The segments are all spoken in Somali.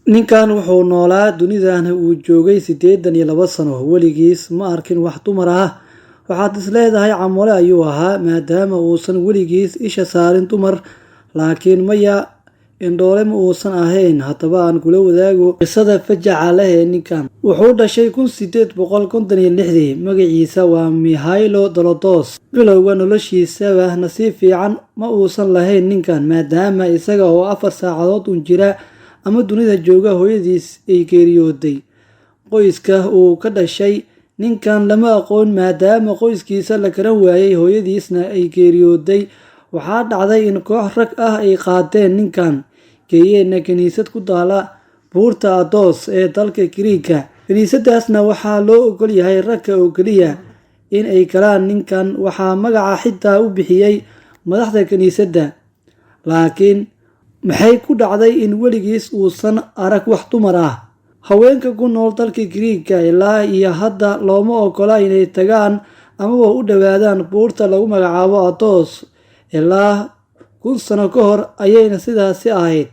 Ninkan wuxuu noolaa dunidan uu joogay 82 sano. Weligiis ma arkin wax dumar ah. Waxaad is leedahay camole ayuu ahaa, maadaama uusan weligiis isha saarin dumar, laakiin maya, indhoole ma uusan ahayn. Haddaba aan kula wadaago qisada fajaca leh ee ninkan. Wuxuu dhashay 1856. Magaciisa waa Mihailo Dolodos. Bilowga noloshiisaba nasiib fiican ma uusan lahayn ninkan, maadaama isaga oo 4 saacadood un jira ama dunida jooga hooyadiis ay geeriyooday. Qoyska uu ka dhashay ninkan lama aqoon, maadaama qoyskiisa la garan waayey, hooyadiisna ay geeriyooday. Waxaa dhacday in koox rag ah ay qaadeen ninkan, geeyeenna kiniisad ku taala buurta Ados ee dalka Giriigga. Kiniisadaasna waxaa loo ogol yahay ragga oo keliya in ay galaan. Ninkan waxaa magaca xitaa u bixiyey madaxda kiniisadda. Laakiin maxay ku dhacday in weligiis uusan arag wax dumar ah? Haweenka ku nool dalka Giriigga ilaa iyo hadda looma ogola inay tagaan amaba u dhowaadaan buurta lagu magacaabo Ados. Ilaa 1000 sano ka hor ayayna sidaasi ahayd.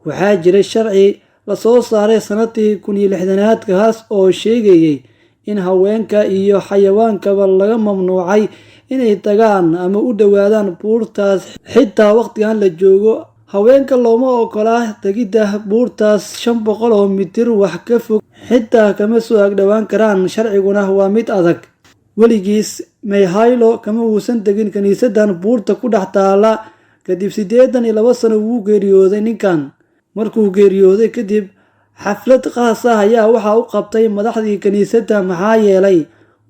Waxaa jiray sharci lasoo saaray sanadii 1060aad, kaas oo sheegayay in haweenka iyo xayawaankaba laga mamnuucay inay tagaan ama u dhowaadaan buurtaas. Xitaa waqtigan la joogo haweenka looma ogola tegidda buurtaas. 500 oo mitir wax ka fog xitaa kama soo agdhowaan karaan, sharciguna waa mid adag. Weligiis Mihailo kama uusan tegin kiniisadan buurta ku dhex taala. Kadib 82 sano wuu geeriyooday ninkan. Markuu geeriyooday kadib, xaflad khaas ah ayaa waxaa u qabtay madaxdii kiniisadda, maxaa yeelay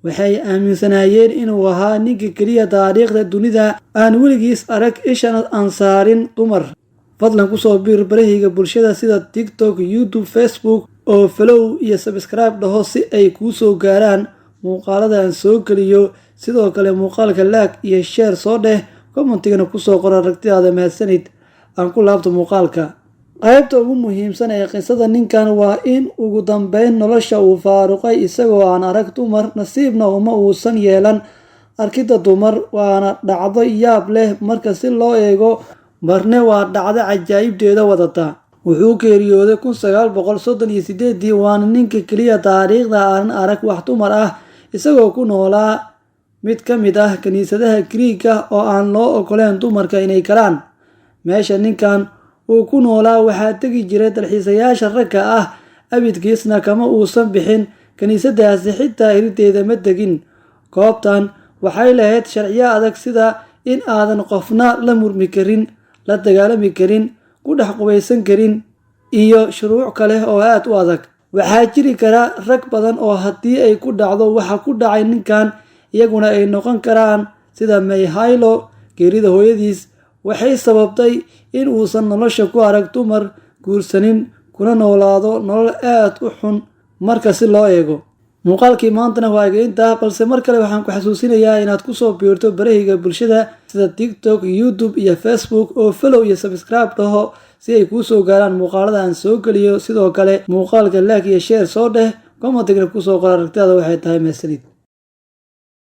waxay aaminsanaayeen inuu ahaa ninka keliya taariikhda dunida aan weligiis arag, ishana aan saarin dumar. Fadlan kusoo biir barahayga bulshada sida TikTok, YouTube, Facebook oo follow iyo subscribe dhaho si ay kuu soo gaaraan muuqaalada aan soo geliyo. Sidoo kale muuqaalka like iyo share soo dheh, commentigana kusoo qor aragtidaada. Mahadsanid. Aan ku laabto muuqaalka. Qaybta ugu muhiimsan ee qisada ninkan waa in ugu dambeyn nolosha uu faaruqay isagoo aan arag dumar. Nasiibna uma uusan yeelan arkidda dumar, waana dhacdo yaab leh marka si loo eego, marne waa dhacdo cajaa'ibteeda wadata. Wuxuu geeriyooday 1938-dii, waana ninka keliya taariikhda aanan arag wax dumar ah, isagoo ku noolaa mid ka mid ah kiniisadaha Griiga oo aan loo ogoleen dumarka inay galaan. Meesha ninkan uu ku noolaa waxaa tegi jiray dalxiisayaasha ragga ah. Abidkiisna kama uusan bixin kiniisadaasi, xitaa irideeda ma tegin. Goobtan waxay lahayd sharciyo adag, sida in aadan qofna la murmi karin, la dagaalami karin, ku dhex qubaysan karin iyo shuruuc kale oo aad u adag. Waxaa jiri kara rag badan oo haddii ay ku dhacdo waxa ku dhacay ninkan, iyaguna ay noqon karaan sida Mihailo. Geerida hooyadiis waxay sababtay in uusan nolosha ku arag dumar, guursanin, kuna noolaado nolol aad u xun marka si loo eego. Muuqaalkii maantana waa egeyntaa, balse mar kale waxaan ku xasuusinayaa inaad kusoo biirto barahayga bulshada sida TikTok, YouTube iyo Facebook oo follow iyo subscribe dhaho si ay kuu soo gaaraan muuqaalada aan soo geliyo. Sidoo kale muuqaalka like iyo share soo dheh, commentigna kusoo qor aragtidaada waxay tahay. Mahadsanid.